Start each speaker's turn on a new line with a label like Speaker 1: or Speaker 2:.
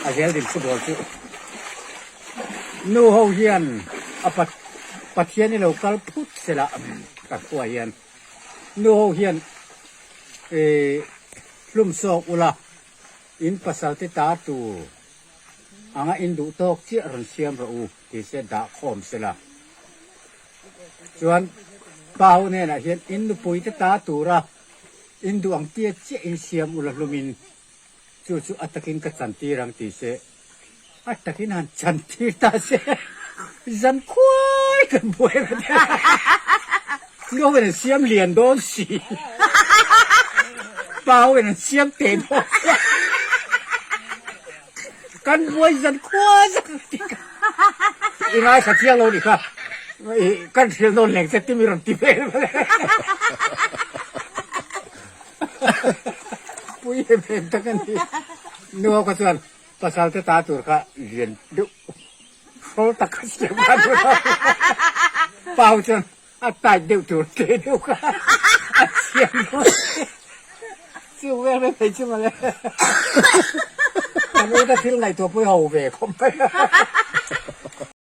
Speaker 1: A zeldin football chu nu ho hian a Pathian i lo kal phut sela kan khua hian nu ho hian ih hlum sawk ula in pasal te ta tur anga in duh tawk chiah rawn siam rawh u ti se dah khawm sela chuan pa ho hnenah hian in nupui te ta tura in duh ang tia chiah in siam ula hlumin Chu chu a takin ka chantir ang ti se, a takin han chantir ta se, zan khuai kan buai rat a, nu in an siam lian dawn si, pa ho in an siam teh dawn si, kan buai zan khuai zan ti ka, i ngaithla chiang lo ni kha, kan hrilh nawn leng che timi rawn ti vel mawle. Pui em em tak a ni. Nu ho kha chuan pasal te ta tur kha lian deuh hrawl tak kha siam kha an rawn a. Pa ho chuan a tight deuh tur te deuh kha a siam dawn. Chu vel mai phei chu mawle. Kan u te thil ngaihtuah pui ho ve khawp mai.